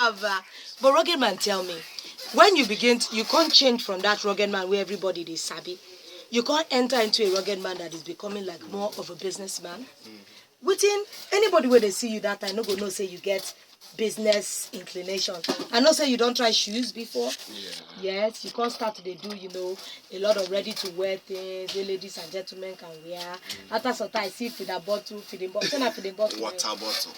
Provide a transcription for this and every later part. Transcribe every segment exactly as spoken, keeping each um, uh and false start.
Ava. But rugged man, tell me, when you begin, to, you can't change from that rugged man where everybody dey sabi. You can't enter into a rugged man that is becoming like more of a businessman. Within anybody where they see you that time, no go know say you get business inclination. I know say you don't try shoes before. Yeah. Yes, you can't start to dey do, you know, a lot of ready to wear things where ladies and gentlemen can wear. After some time, I see feeding bottle, feeding bottle, say na feeding bottle. Water bottle.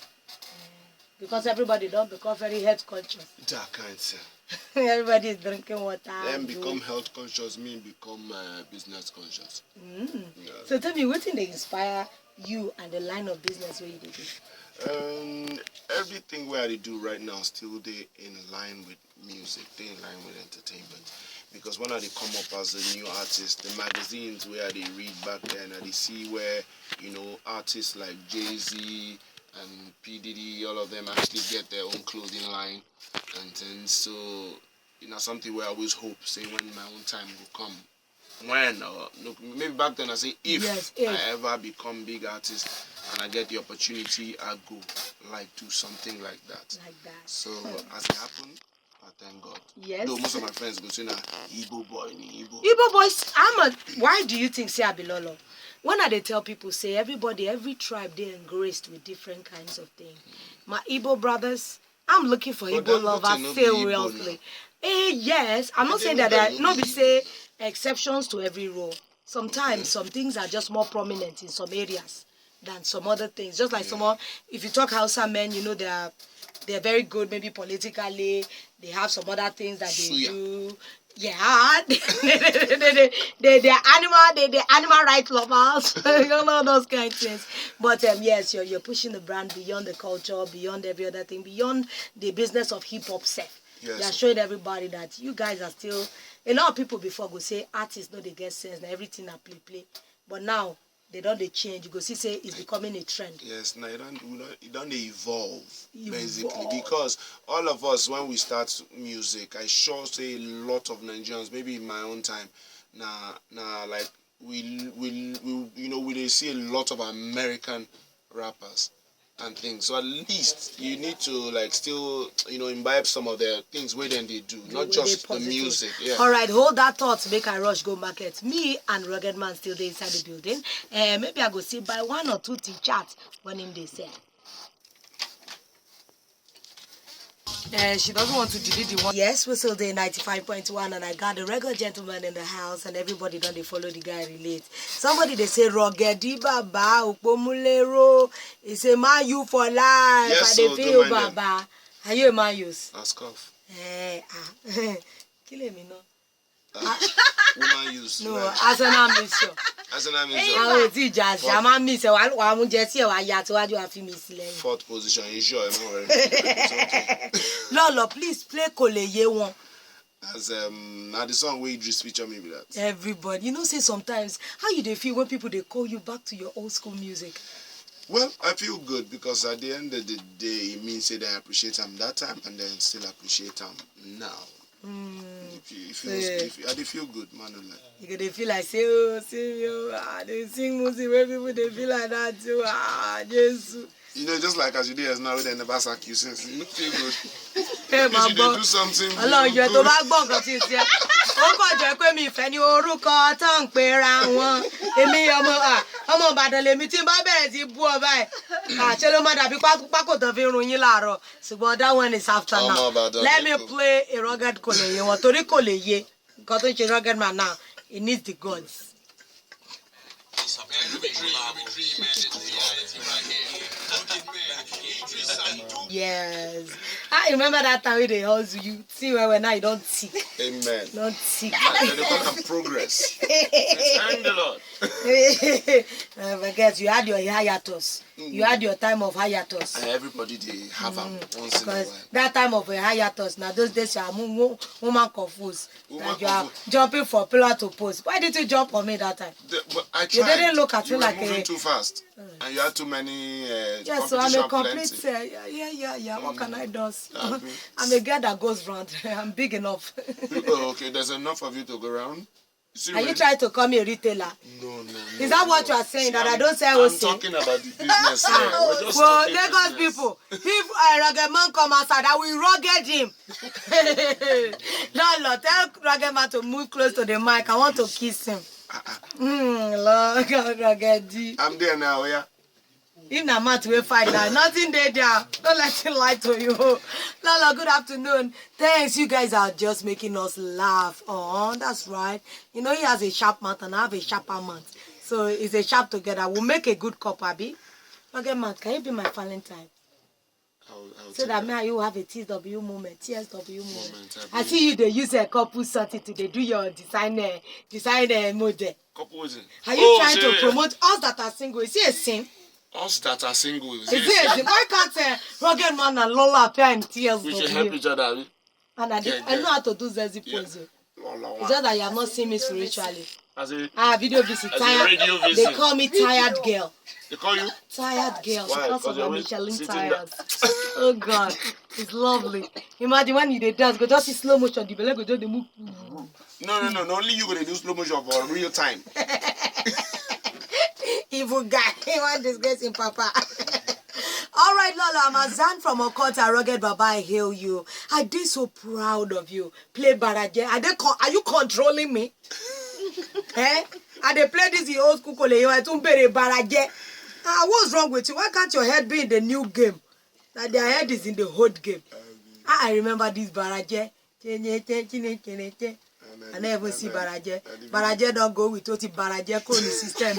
Because everybody don't become very health conscious. That kind thing. Everybody is drinking water. Then juice. Become health conscious, me become uh, business conscious. Yeah. So tell me, wetin dey inspire you and the line of business wey you dey do? Um, everything where I do right now still dey in line with music, dey in line with entertainment. Because when I dey come up as a new artist, the magazines where I dey read back then, I dey see where, you know, artists like Jay-Z and P Diddy, all of them actually get their own clothing line. And then so, you know, something where I always hope, say when my own time will come. When, or look, maybe back then I say if, Yes, if. I ever become big artist and I get the opportunity, I go like do something like that. Like that. So as it happened, I thank God. Yes. Though most of my friends go say na Igbo boy ni Igbo. Igbo boys, I'm a. Why do you think say I be lolo? When I dey tell people say everybody, every tribe dey engrossed with different kinds of things. My Igbo brothers, I'm looking for But Igbo Dangote lovers no be Igbo seriously. now. Eh, yes, I'm not But saying then that there Dangote no no be be say exceptions to every rule. Sometimes some things are just more prominent in some areas than some other things. Just like someone, if you talk Hausa men, you know they are they're very good maybe politically. They have some other things that they Suya. Do. Yeah, they, they, they, they, they're animal, they, they're animal rights lovers, you know those kind of things. But um, yes, you're, you're pushing the brand beyond the culture, beyond every other thing, beyond the business of hip hop self. Yes. You're showing everybody that you guys are still. A lot of people before go say artists no dey get sense, na everything na play play. But now they don dey change. You go see say it's becoming a trend. Yes, now it don't, we don't, it don't dey evolve, basically, Evolve. Because all of us, when we start music, I sure say a lot of Nigerians, maybe in my own time, na na like we we we you know we dey see a lot of American rappers and things. So at least you need to like still you know imbibe some of the things wey dem dey do, not Wey just dey the positive. Music. Yeah. All right, hold that thought. Make I rush go market. Me and rugged man still dey inside the building. Uh, maybe I go see buy one or two T-shirt when him dey sell. Uh, she doesn't want to delete the one. Yes, we still dey ninety-five point one, and I got the regular gentleman in the house, and everybody don dey follow the guy relate. Somebody dey say rugged baba opomulero. He say man you for life. Yes, I dey so feel don't mind them. Baba. Are you a man use? Ask off. Eh, ah. Kill him, you know. Woman use. No, Right. Arsenal mixture. Arsenal mixture. Àwọn ò tí ì jà sí, a máa ń mix ẹ̀, wàá wàá mú jẹ sí ẹ̀, wàá ya tíwájú, wàá fi mi sí lẹ́yìn. Fourth position, you sure? I'm not worried. It's okay. Lọ́lọ́, please play kò lè yé wọn. As um, now the song where Idris feature me be that. Everybody, you know say sometimes, how you dey feel when people dey call you back to your old school music? Well, I feel good because at the end of the day, it means say that I appreciate them that time and then still appreciate them now. If you, if you, Yeah. if you, I dey feel good, man. No lie. You go dey feel like say, oh, see me, oh, ah, dey sing music wey people dey feel like that too. Ah, Jesus. You know, just like as you dey as now, they never sack you since. You look feel good. Ẹ máa If you dey gbọ́. do something, Ọlọ́run you jẹ́ do tó it. Bá gbọ́ nǹkan tí ń ṣe. Ó kàn jẹ́ pé mi ìfẹ́ ní orúkọ tó ń pera wọn. Èmi ọmọ à, ọmọ Ìbàdàn lèmi tí n bá bẹ̀rẹ̀ sí bú ọ báyìí. Àṣẹ ló máa dàbí pákó pákó tán fi run yín láàárọ̀. Ṣùgbọ́n that one is after Ọmọ now. Ìbàdàn Let ló me kù. Play a rugged kò lè yé wọn torí kò lè yé. Nǹkan tó ń ṣe rugged man now, it needs the gods. Yes. I remember that time wey dey hustle you. See where we now you don thick. Amen. Don thick. They dey call am progress. Thank the Lord. Uh, forget you had your hiatus. You had your time of hiatus. And everybody dey have am once in a Because while. That time of a hiatus, now those days you are mo- mo- woman confused. Woman That you are confused. Jumping from pillar to post. Why did you jump on me that time? The- but I You tried. Didn't look at You me were like moving a- too fast, and you had too many. Uh, Yes, so I'm a competition complete. Plenty. Uh, yeah, yeah, yeah, yeah. What can I do? Abi. I'm a girl that goes round. I'm big enough. Oh, okay, there's enough of you to go round. Are you trying to call me a retailer? No, no, no. Is that what you are saying, that I don't sell wholesale? I'm talking about the business here. We're just talking business. Lagos people, if a rugged man come outside, I will rugged him. No, Lord, tell rugged man to move close to the mic. I want to kiss him. Mm, Lord, God, rugged. I'm there now, yeah. If na mouth wey fight, na nothing dey there. Don't let him lie to you. Lolo, good afternoon. Thanks, you guys are just making us laugh. Oh, that's right. You know, he has a sharp mouth and I have a sharper mouth. So it's a sharp together. We'll make a good couple, abi? Okay, man, can you be my Valentine? I'll, I'll So take that that. Me and you have a T W moment, T S W moment. Moment, I I believe. See you, they use a couple something to they do your design, uh, design uh, model. Couple wetin? Are you Oh, trying to say promote us that are single? Is it a sin? Us that are single, is Is it a it a sin? sin? Why can't a rugged man and Lola appear in T S W? We should help each other, abi? And I, did, Yeah, I yeah. know how to do Zazie Yeah. pose. Lola, It's just that you have not seen me spiritually. As a, Ah, video visit. as a Tired. radio They visit. Call me tired girl. They call you? Tired girl. Why? Because 'Cause of you're my always Michelin sitting down. Tires. Oh God, it's lovely. Imagine when you dey dance, go just see slow motion, the belle go just dey move. No, no, no, no. Only you go dey do slow motion for real time. Evil guy. He want disgrace him papa. All right, Lola, I'm Azan from Okota, rugged Baba, I hail you. I dey so proud of you. Play Baraje. Are, they con- are you controlling me? Eh? I dey play this in old school kole. You are too very Baraje. Ah, what's wrong with you? Why can't your head be in the new game? That their head is in the old game. Ah, I remember this Baraje. Chineke, Chineke, Chineke. I never see Baraje. Baraje don't go with Oti Baraje Koni system.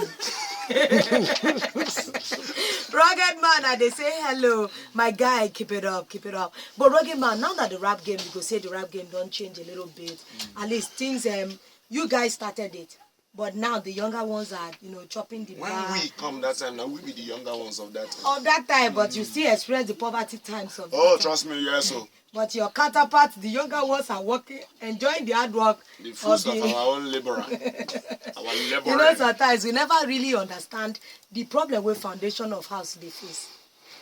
Rugged man, and they say hello. My guy, keep it up, keep it up. But rugged man, now that the rap game, you go say the rap game don't change a little bit. At least things, um, you guys started it. But now the younger ones are, you know, chopping the When bar. We come that time, now we be the younger ones of that time. Of that time, but you still experience the poverty times of Oh, that time. Trust me, yes, so. But your counterparts, the younger ones are working, enjoying the hard work. The fruits of our own laborer. Our laborer. You know, sometimes we never really understand the problem with foundation of house they face.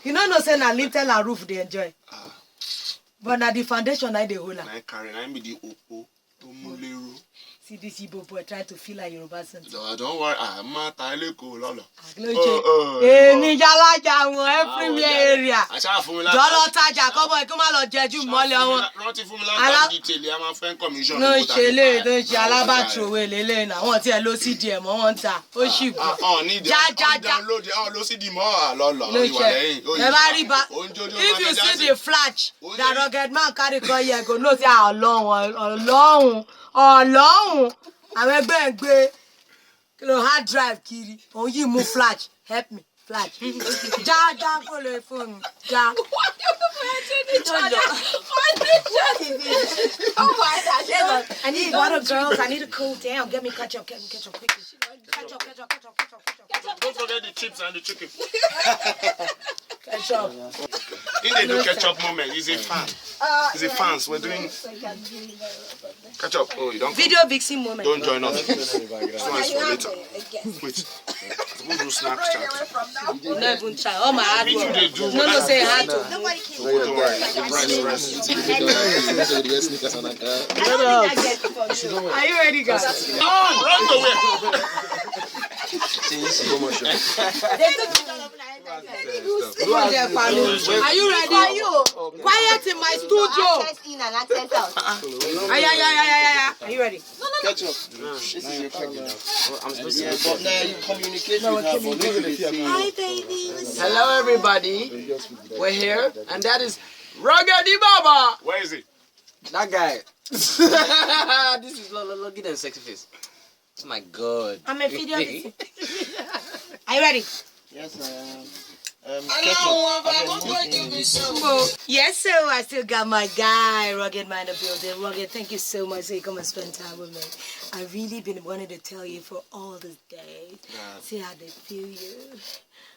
You know, no say na lintel and roof they enjoy. Ah. But na the foundation na dey hold am. Na carry, na be the opo. Tomulero. See this Igbo boy trying to feel like Yoruba something. Don't, don't worry, ah, ma ta ilé kò lọ́lọ́. Àkìlóṣe. Oh, oh, èmi jalaja wọn everywhere area. Aṣá fún mi láti. Jọlọ tajà kọ́bọ̀ kí n má lọ jẹjú mọ́lẹ̀ wọn. Rántí fún mi láti di tèlé, a máa fẹ́ commission. Ló ń ṣe lé, ló ń ṣe alábàtúrò wẹ̀ lélẹ̀ náà. Wọ́n ti ẹ̀ ló sí díẹ̀ mọ́, wọ́n ń ta. Ó sì gbọ́. Ah, ah, ní ìdí, já, já, já. Download, ah, ló sì di mọ́, ah, lọ́lọ́. Ló ń ṣe. Ẹ bá rí ba. If you see the flash, that rugged man carry come here, go know say, ah, Ọlọ́run, Ọlọ́run, Ọlọ́run. Àwọn ẹgbẹ́ ń gbé kí ló hard drive kiri. Òun yìí mú flash. Help me. Flash. Já, já, kó lè fóònù. Já. Oh my God. I need water, girls. I need to cool down. Get me ketchup, get me ketchup quickly. Ketchup, ketchup, ketchup, ketchup, ketchup. Don't forget the chips and the chicken. Ketchup. He dey do ketchup moment. He's a fan. He's a fan. We're doing ketchup. Oh, you don't. Video vixen moment. Don't join us. This one is for later. Wait. Who do Snapchat? No even try. All my hard work. No, no, say hard work. Don't worry. Rest, rest. Are you ready, guys? Run away. Are you ready? Quiet in my studio. Access in and access out. Ay, ay, ay, ay, ay, ay. Are you ready? Ketchup. This is your camera. I'm supposed to. Yeah, but now you communicate with her, but look at the thing. Hi, baby. Hello, everybody. We're here, and that is Rugged Baba. Where is he? That guy. This is Lolo. Look at that sexy face. Oh my God. I'm a video. Are you ready? Yes, I am. Um, Hello, Ketchup, I've been waiting for you. Yes, so I still got my guy, Rugged Man in the building. Rugged, thank you so much for you come and spend time with me. I really been wanting to tell you for all these days. Yeah. See how they feel you.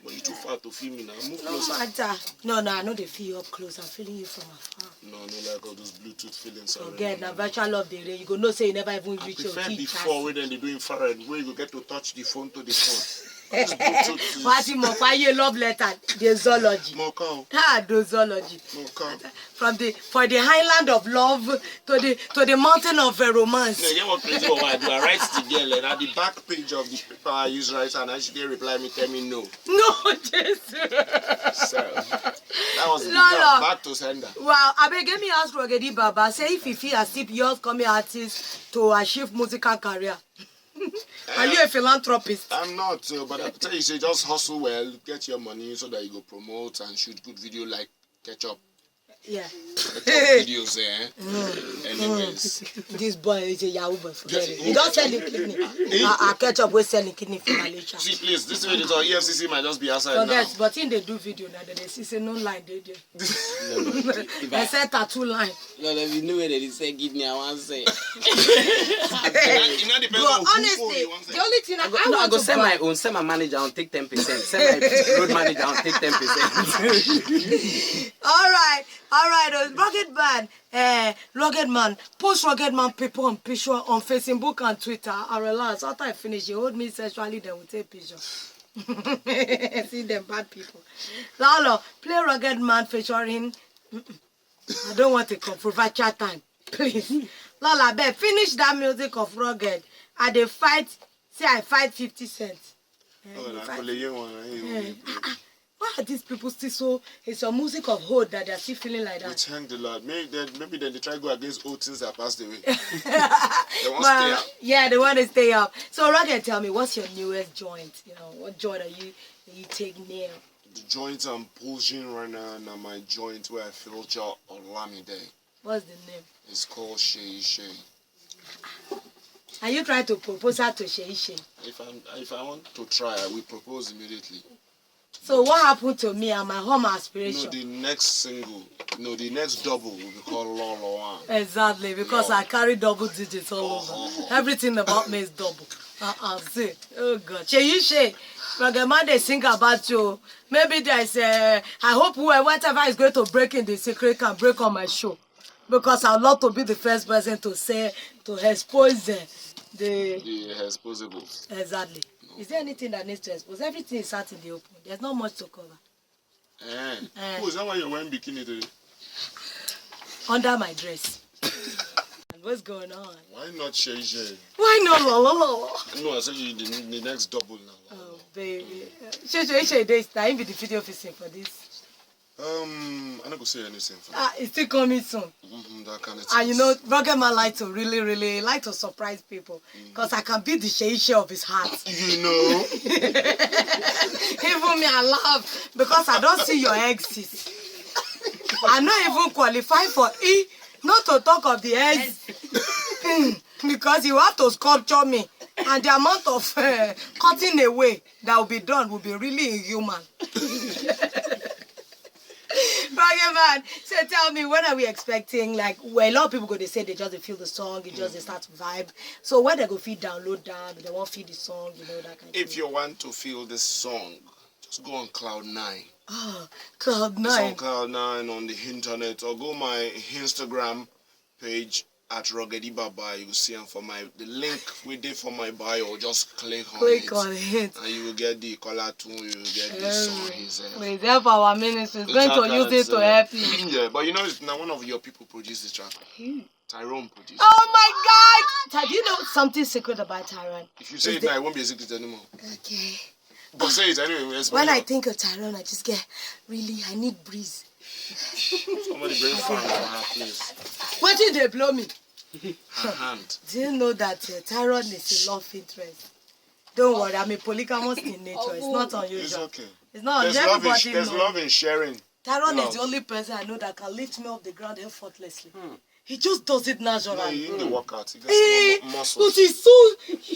But you too far to feel me now. Move closer. No matter. No, no, I know they feel you up close. I'm feeling you from afar. No, no, like all those Bluetooth feelings already. Again, na virtual love dey reign. You go know say you never even reach your key. I prefer before when they do infrared, where you go get to touch the phone to the phone. Wá ti mọ̀ pé ayé love letter, doxology. Mo kàn. Ah, doxology. Mo kàn. From the, for the highland of love to the, to the mountain of uh, romance. No, you get one crazy one wey I do. I write the girl and at the back page of the paper I use write and I should get reply me tell me no. No, Jesus. So that was the Lolo. Back to sender. Wow, abeg, let me ask Rogedi Baba, say if he fit assist yours coming artist to achieve musical career. Are you a philanthropist? I'm not, uh, but I tell you, say just hustle well, get your money so that you go promote and shoot good video like ketchup. Yeah. Ketchup videos, eh? Anyways. This boy is a Yahoo boy. Forget it. He don't sell him kidney. I, I ketchup will sell him kidney for Malaysia. See, please, this way they talk, E F C C might just be outside now. Forget, but in they do video now, they see say no line, they do. If I I said tattoo line. No, no, you know where they say give me, I want say. You know, depends But on who honestly, you want the say. Only thing I, I go, I no, I want go to send buy. My own, send my manager and take ten percent. Send my road manager and take ten percent. All right, all right. Uh, rugged man, uh, rugged man. Post rugged man people on picture on Facebook and Twitter. I relax. After I finish, you hold me sexually, then we take picture. See them bad people. Lalo, play rugged man featuring. I don't want a controversial time, please. Lola, abeg, finish that music of rugged. I dey fight, say I fight fifty cent. Eh, Oh, you na fight- Kole Yewan, eh, Yeah. Ah, ah. Why are these people still so? It's your music of hope that they're still feeling like We that. Thank the Lord. Maybe then, maybe then they try go against old things that passed away. They want to stay But up. Yeah, they want to stay up. So, Rugged, tell me, what's your newest joint? You know, what joint are you you take now? The joint I'm pushing right now, now my joint where I feature Olamide. What's the name? It's called Shei Shei. Are you trying to propose her to Shei Shei? If I'm, if I want to try, I will propose immediately. So what happened to me and my home aspiration? No, the next single, no, the next double will be called Lolo One. Exactly, because Lolo. I carry double digits all over. Oh. Everything about me is double. Uh-uh, see. Oh God. Shei Shei, Rugged man, they sing about you. Maybe there's, uh, I hope whoever, whatever is going to break in the secret can break on my show. Because I'd love to be the first person to say, to expose the, the The exposable. Exactly. Is there anything that needs to expose? Everything is out in the open. There's not much to cover. Eh. Eh. Oh, is that why you're wearing bikini today? Under my dress. And what's going on? Why not Shei Shei? Why not Lolo Lolo? No, I said you the, the next double now. Oh, baby. Shei Shei, Shei, this time be the video fixing for this. Um, I'm not gonna say anything for Ah, it's still coming soon. Mm-hmm, that kind of And you things. Know, Rugged man like to really, really like to surprise people. Because I can be the Shei Shei of his heart. You know? Even me, I laugh because I don't see your exes. I not even qualify for E, not to talk of the eggs. Because you have to sculpture me, and the amount of uh, cutting away that will be done will be really inhuman. Rugged man, so tell me, when are we expecting? Like, well, a lot of people go, they say they just dey feel the song, it just they start to vibe. So when they go feel download down, they won't feel the song, you know, that kind of If thing. You want to feel this song, just go on Cloud Nine. Oh, Cloud Nine. It's on Cloud Nine on the internet, or go my Instagram page at Ruggedy Baba. You will see am for my the link we did for my bio. Just click on click it. On it. And you will get the color tune. You will get the song himself. Please help our ministry. It's going to use it to help you. Yeah, but you know, it's now one of your people produce the track. Tyrone produced. Oh my God! Do you know something secret about Tyrone? If you say it now, it won't be a secret anymore. Okay. But say it anyway. When I think of Tyrone, I just get really, I need breeze. Somebody bring fan for her, please. What did they blow me? Her hand. Do you know that uh, Tyrone is a love interest? Don't worry, I'm a polygamous in nature. It's not unusual. It's okay. It's not there's love in, everybody there's knows. Love in sharing. Tyrone is the only person I know that can lift me off the ground effortlessly. Hmm. He just does it naturally. No, he need to work out. He gets eh, muscles. But he's so,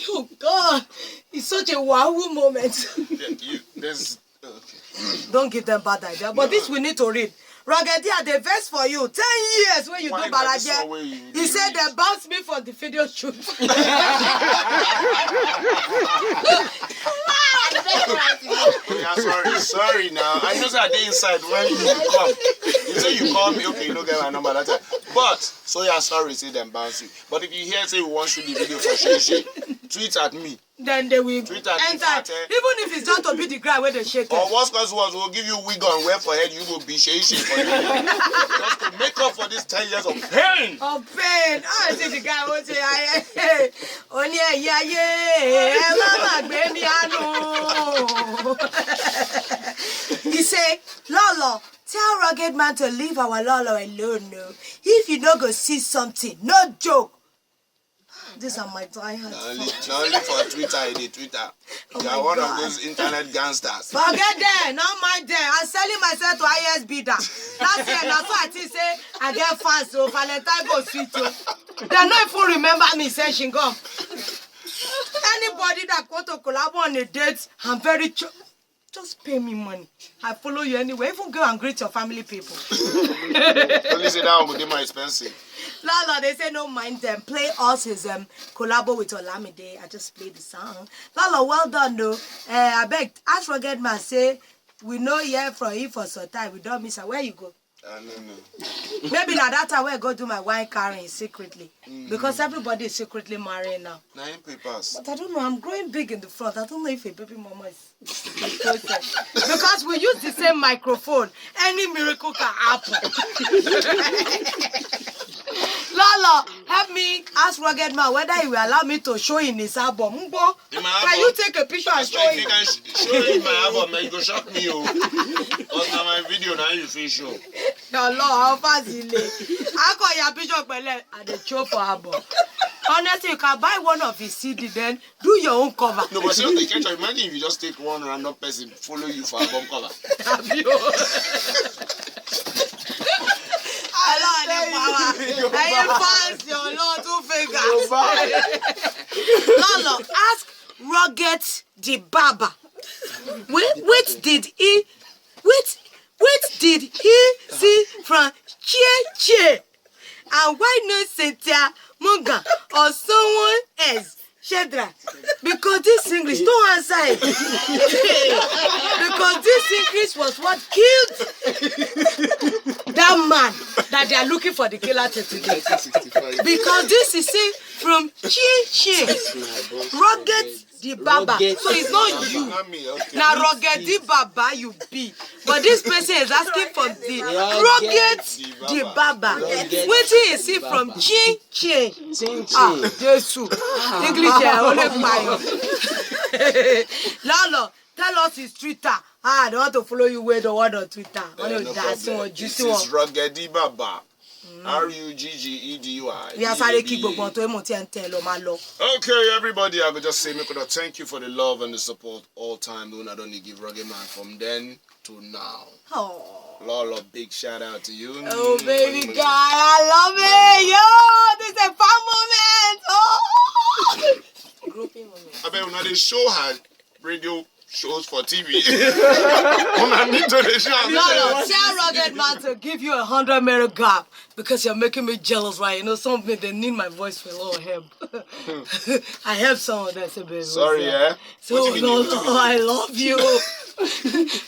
oh God, it's such a wow moment. Yeah, you, there's, okay. Don't give them bad idea. But no. This we need to read. Raggedy, I dey vex for you. Ten years when you do baraje. He said they bounced me from the video shoot. Yeah, sorry, sorry now. I know that they inside when you come. You say you call me, okay, you don't get my number that time. But so yeah, sorry, say them bounce you. But if you hear say we want shoot the video for Shei Shei, tweet at me. Then they will Twitter, in enter. Fact, eh? Even if it's just to be the ground where they shake Or it. Worst comes worst, we'll give you wig and wear for head. You go be shey shey for the just to make up for this ten years of pain. Of pain. Ah, I see the guy who say, I, only a yeah, yeah, ẹ má má gbé mi àánú. He say, Lolo, tell rugged man to leave our Lolo alone. No, if you no go see something, no joke. These are my diehard Na only, fans. na only for Twitter, you dey Twitter. Oh You my are one God. Of those internet gangsters. Forget them, not mind them. I'm selling myself to highest bidder. Last year, na so I think say I get fans, so Valentine go sweet o. They no even remember me, say she come. Anybody that want to collab on a date, I'm very cho- just pay me money. I follow you anywhere. Even go and greet your family people. Only say that one go dey more expensive. Lolo, they say no mind them. Play us his um collabo with Olamide. I just play the song. Lolo, well done though. Uh, I beg, ask rugged man say we no hear from him for some time. We don't miss am. Where you go? I no know. Maybe na that time wey I go do my wine carrying secretly. Because everybody is secretly marrying now. Na him pay pass. But I don't know, I'm growing big in the front. I don't know if a baby mama is in the process. Because we use the same microphone. Any miracle can happen. Lolo, help me ask rugged man whether he will allow me to show in his album. Ngbo, In my can album? you take a picture and show If you him? Can sh- show me my album, man, you go shock me o. But na my video na you fit show. Your law, how fast delay? How come your picture pẹ̀lẹ́? I dey show for album. Honestly, you can buy one of his C D, then do your own cover. No, but see, okay, catch imagine if you just take one random person follow you for album cover. Have you? Ọlọ́run ní power. Ẹyin fans, your law two fingers. Lolo, ask rugged the barber. Wait, wait, did he, wait, wait, did he see from Chie Chie? And why not Cynthia Morgan or someone else? Shedra, because this English, don't answer it. Because this English was what killed that man that they are looking for the killer to today. Because this is say from Chin Chin, rugged the barber. So it's not you. Now rugged the barber you be. But this person is asking for the rugged the barber. Wetin is he from Chin Chin? Ah, Jesus. English eh, only fire. Lolo, tell us his Twitter. Ah, I don't want to follow you where the word on Twitter. Only No that's problem. what you This see. Is rugged baba. R U G G E D Y. We are sorry, keep gbogbo to emo ti ẹ ń tẹ lọ máa lọ. Okay, everybody, I could just say, make sure thank you for the love and the support all time. Una don dey give Rugged Man from then to now. Oh. Lolo, big shout out to you. Oh baby girl, I love it. Yo, this is a fun moment. Oh. Grouping moment. I bet una dey show her radio shows for T V. Una need to dey show her. No, no, tell rugged man to give you a hundred merit gap because you're making me jealous, right? You know, some of me they need my voice for a lot of help. I help some of them. Say, baby, Sorry, what's up? Eh? So What do you no, mean? no, I love you.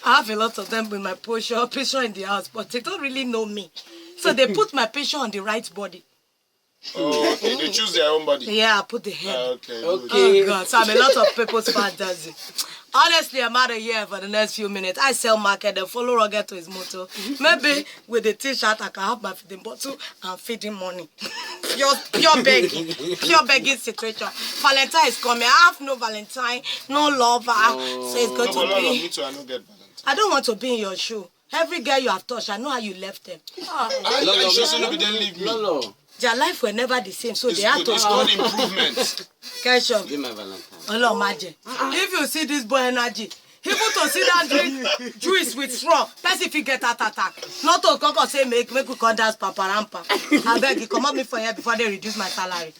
I have a lot of them with my picture, picture in the house, but they don't really know me. So they put my picture on the right body. Oh, okay. They choose their own body. Yeah, I put the head. Ah, okay. Okay. Oh God, so I'm a lot of people's fantasy. Honestly, I'm out of here for the next few minutes. I sell market, then follow rugged to his motor. Maybe with the t-shirt, I can have my feeding bottle and feeding money. Pure, pure begging, pure begging situation. Valentine is coming. I have no Valentine, no lover, so it's going No, but to Lolo, be. Me too, I no get Valentine. I don't want to be in your shoe. Every girl you have touched, I know how you left them. I, I sure say no be dem leave me. Lolo. Their life were never the same, so It's they had good. to It's stop. Called improvement. Kesho, Be my Valentine. Ọlọ́run má jẹ́. If you see this boy energy, he put to sit down drink juice with straw. Person fit get heart attack. Not to come come say make make we come dance paparampa. Abeg, you comot me for here before they reduce my salary.